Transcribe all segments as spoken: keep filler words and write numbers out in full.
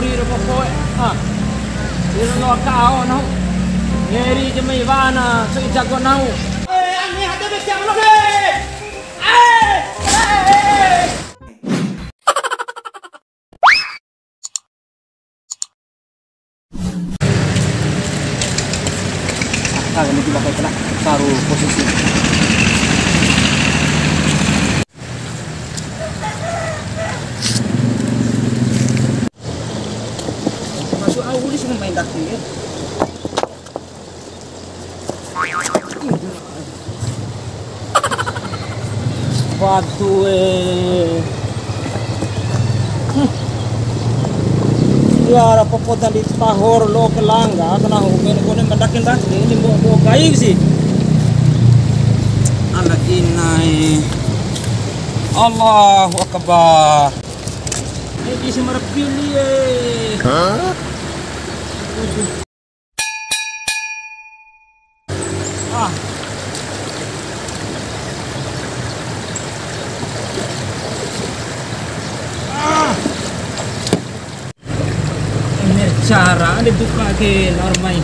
Ri ro popo e. Ah. Ri ro loa ka ao nahu. Ngeri je mai wana, so i jago nahu. Eh, ani hade be siang lo be. Eh, eh, eh. Aka, ini kita pakai kena taruh posisi. Masuk au, uli sih main daki ya. Waduh, eh. Hmm. Ya, ra popo tadi tahor lo kelangga, kena humen kone mendaki-ndaki, ini bawa, bawa kayu sih. Ala inai. Allahu Akbar. Ini bisa merepili, eh. Hah? Ah. Ah. Ini cara ada buka ke normal.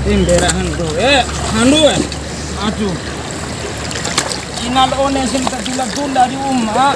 Emberahan tuh. Eh, handu eh. Aduh. Ina la One sing ta dula-dula di uma.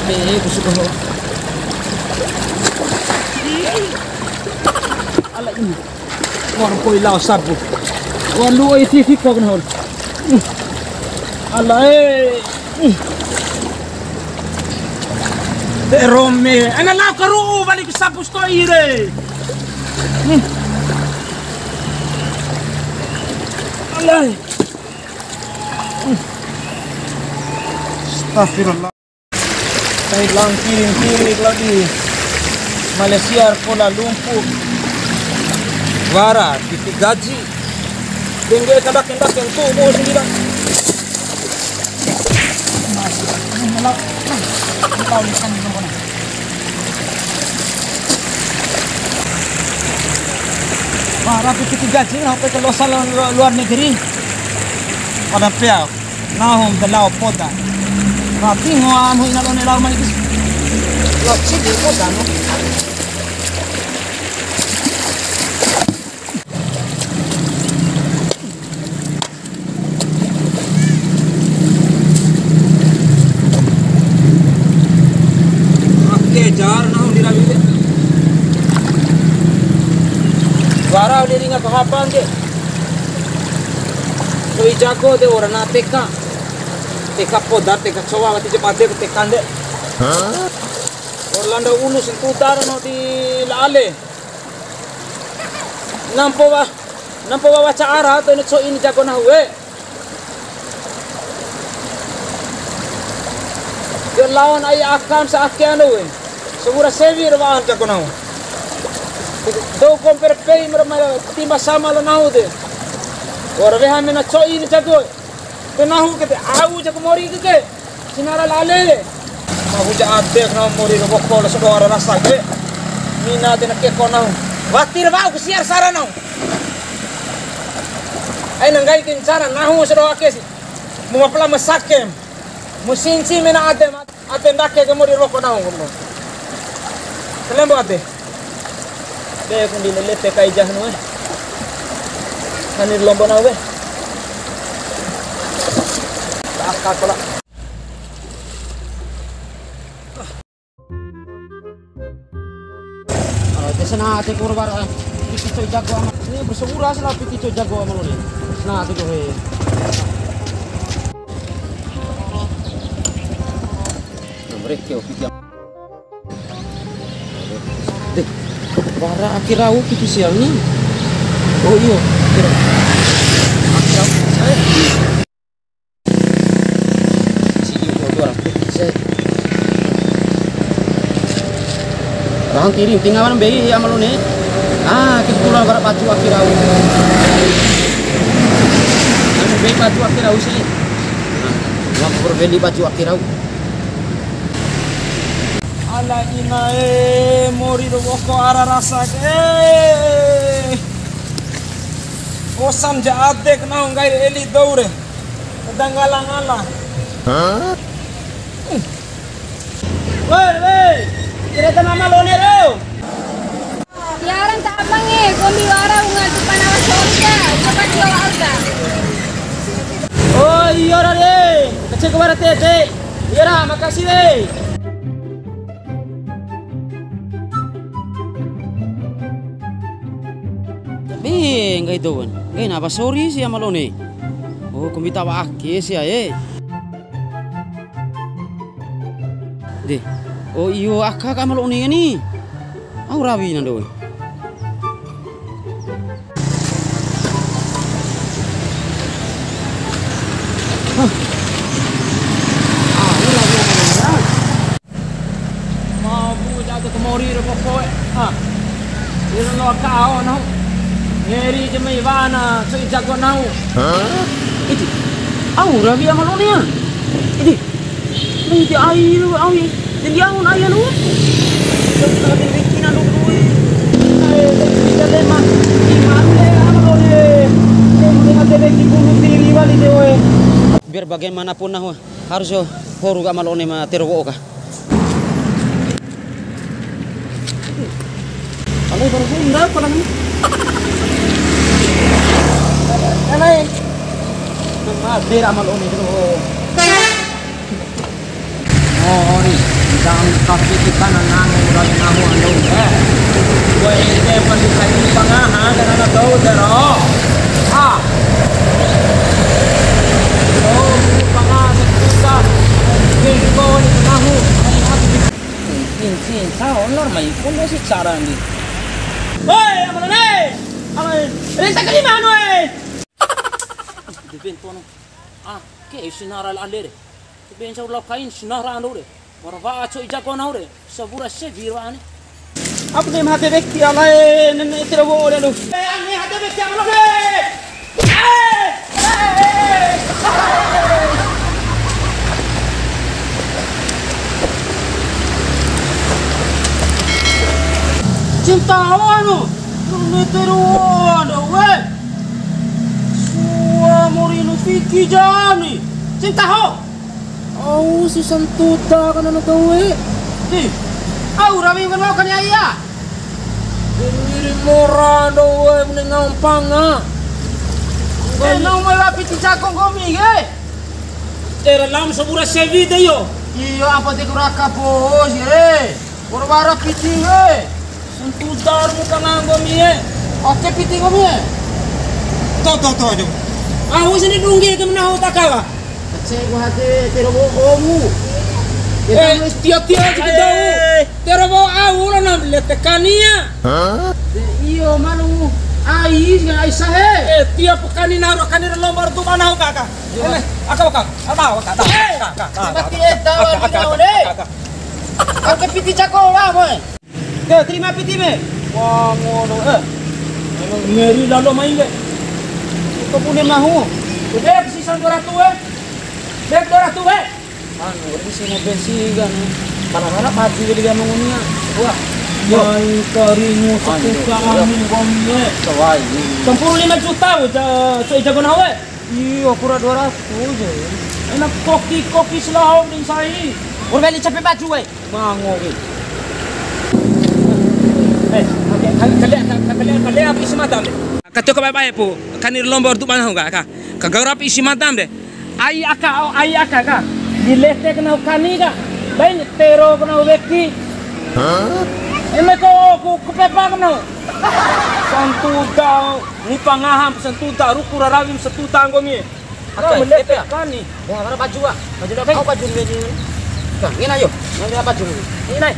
Eh, busuk kau. Ala ini. Wah, koi lao sabu. Wah, lu oi tifi kau kena hon. Ala eh. De rome. Ana lao karu balik sabu stoi re. Hmm. Alai. Hmm. Astagfirullah. Sai langkiring-kiring lagi. Malaysia, Kuala Lumpur. Wara, titik gaji. Dengge kadaken-daken tuh, bos, ini dah. Wah, rapi titik gaji, sampai ke luar, luar negeri. Pada pea, nahu ma da lao poda. Tapi ngoa mu ina la One lao mai. Lao sidi poda, no. Ake jar nahu di rawi de. Wara di ringa kahapan ke. Soi jago de ora na teka. Teka poda, teka cowa, wati je pade ke teka de. Hah? Ora landa ulu sentuda no di la Ale. Nampo wa, nampo wa waca ara to ina co'i ni jago nahu we. Yo lawan ai akam sa ake anu we. Sawura sewi ra wa'an jago nahu. Dou kompe ra pei mara mara timba sama la nahu de. Ora weha mena co'i ni jago. Te nahu ke te au jago mori ke ke. Sinara la Ale. Ma huja ade kena mori ro woko la sadoho ara rasa ke. Mina de na ke ko nahu. Wati ra wa'u ku siar sara nahu. Ai na nggahi ke ncara nahu sadoho ake si. Mu mapala masakem. Mu sinci mena ade ma-, ade ndake ke mori ro woko nahu. Kalembo ade. Be kundi lele te kai jahnu e. Kani lombo na we. Aka kola. Ah, desa na te kurbar. Piti co'i jago ama. Ini bersebuah sih lah piti co'i jago ama lo nih. Nah, tuh he. Nomor ke opi jam. De, wara ake rau piti sia ni. Oh iyo, ake rau. Ake rau piti sia. Sidi ko dua ratus piti sia. Rahan tiring, tinggal mana mbei ama la One. Ah, kita pulang bara baju ake rau. Anu mbei baju ake rau si. Nah, wa'u beli baju ake rau. Ala ina e, mori ro woko ara rasa ke. Bosan ja ade kena nggahi eli dou re. Kadang ngala-ngala. Hah? Hmm. Woi, woi. Cerita mama lone ro. Tiaran ta amange, kombi wara unga tu panawa sorga, coba dia wa'u ta. Oh, iyo ra re. Kecil ke barat tete. Iyo ra, makasih re. Be, nggahi dou, nggahi na ba sori si ama la One. Oh, kombi tawa ake sia e. De. Oh, iyo aka ka ama la One ni. Au rawi na dou. Hah. Au rawi na dou. Mau bu jago ke mori re poko'e. Ah. Ira lo aka ao nahu. Ngeri jemai wana, soi jago nahu. Hah? Iti. Au rawi ama la One ya. Iti. Ni di ai lu, au. Jadi au na ai lu. Kita lebih bikin anu lu. Kita lebih lema. Di mana ama la One? Dia mending ada lagi bunuh diri wali deh, woi. Biar bagaimanapun nahu harus horu ama la One ma tero wo'o ka. Alai baru bunda apa namanya? Alai. Nama bera ama la One itu. Oh, ni. Dang kapi kita nanang udah nahu ando. Eh. Gue ini pasti tadi pangaha dan anak tahu tero. Ah. Oh, pangaha kita. Gue ini nahu. Cincin, cincin, sa honor mai pun si cara ni. Hei, ama la One! Ama la One! Renta ke lima anu, eh! De ben tono. Ah, ke sinara la andere. De ben sa lao kain sinara ando re. Wara wa'a co'i jago nahu re. Sabura se biro ane. Apa ni mate beki ama la One, nene tira bo ore lu. Eh, ani hate beki ama la One. Cinta anu, nunete ruan we. Sua morinu fiki jani. Cinta ho. Au si santuda kana na kau e. Ih, au rawi kan mau kan ya iya. Ngiri mora do we mune ngampanga. Eh, nau mai wapi ti cako nggomi ke? Era lam sabura sevi de yo. Iyo, apa ti kuraka bos e? Wara-wara piti e. Santuda mu kana nggomi e. Oke piti nggomi e. To, to, to, aduh. Au sini dungge ke mena ho takawa. Kacek ku hate tero bo omu. Eh, tio-tio aja ke dou. Tero bo au lo nam lete kania. Hah? Iyo, manu. Ai, ai sahe. Eh, tio pekani naro kani lomba tu mana ho kaka. Ele, aka, aka, aka, aka, aka, aka, aka, aka, aka, aka, aka, aka, aka, aka. Aka piti cako lah, boy. Ke, terima piti me. Wah, ngono, eh. Emang ngeri lalo main, be. Itu punya mahu. Gede, sisa dua ratus, eh. Be, dua ratus, eh. Anu, ini sih mau bensin kan. Mana-mana maju jadi dia mengunia. Wah. Yo. Main keringu sepuka angin gomie. Sewai. Tempur lima juta, weh, ja-, so jago nawe. Iyo, kurang dua ratus ya. Enak koki, koki selahom ning sai. Ur weli cepe baju, weh. Mango, weh. Eh, kale, kale, kale, kale, apa isi mata, deh? Kacau ke bae-bae, pu. Kani lomba ortu mana, ka, ka. Kagau rapi isi mata, deh. Ai aka, au ai aka, ka. Dilete kena kani, ka. Bain tero kena weki. Hah? Eme ko, ku, ku pepa kena. Santuda, ngupa ngaha, santuda, ruku rarawim, santuda, nggomi. Aka, melepe kani. Ya, mana baju, ah? Baju dah, kau baju ni, ni. Ka, ngena, yo. Ngena baju ni. Ini, nai.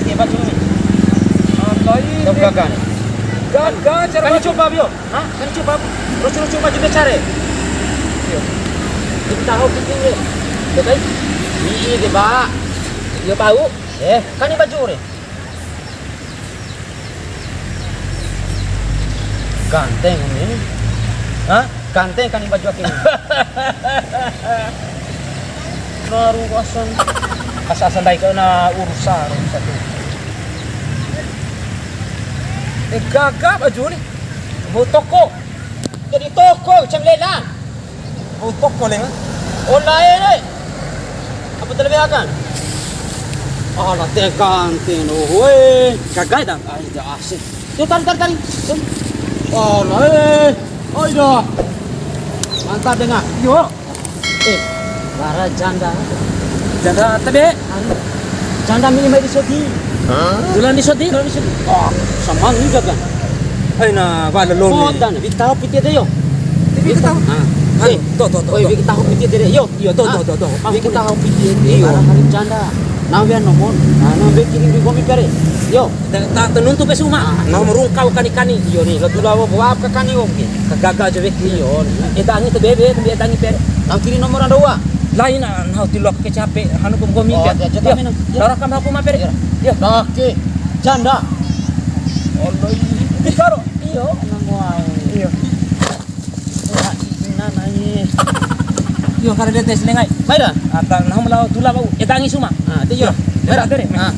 Ini baju ni. Apa ini? Kau gagal. Gagal, cara baju. Kan coba, Bio. Hah? Kan coba roco-roco baju bicara. Iya. Kita tahu penting ya. Betul? Iya, dia, Pak. Iya, bau. Eh, kan ini baju re. Ganteng ini. Hah? Ganteng kan ini baju aku ini. Naru asan. Asa-asa ndai kena urusan satu. Eh, gaga baju ni. Mau toko. Jadi toko, macam lela. Mau toko, Leng. Ola e, re. Apa terlebih akan? Ala, tekan, teno, weh. Gaga dah. Ah, dah asik. Yo, tari, tari, tari. Yo. Ala, eh. Oi, dah. Mantap, dengar. Yo. Eh, wara janda. Janda tabe? Anu, janda mini mai di sodi. Hah? Dulan di sodi, dulan di sodi. Oh, sama ni gaga. Aina, wala lone. Kota na, wiki taho piti ede yo. Wiki taho. Ah. Anu, eh, to, to, to, oi, to. Wiki taho piti ede yo. Iyo, to, to, to, to. Wiki taho piti ede. Iyo. Wara hari janda. Nah, wea nomor. Nah, nah, wea kirim di komi kare. Yo. Ta, ta, ta nuntu pe suma. Ah, nahu ma rungkau kani-kani. Iyo ni, la dula wa, wa ka kani wong ke. Ka gaga ja weki, iyo. Eda angi te bebe, te eda angi pere. Nang kiri nomor ando wa. Lain, ah, nahu ti loa ke cape, hanu kum komi. Oh, ke. Iyo, ja, ja, iyo. Tapi nang. Iyo. Dara kam aku ma pere. Iyo. Iyo. Dake, janda. Allah, ini karo. Iyo, nang wau. Iyo. Wah, ina nai. Iyo, kare de tes lengai. Mai da. Ata nahu ma lao dula wa'u. Eda angi suma. Ah, ti iyo. Iyo, eda pere. Ah.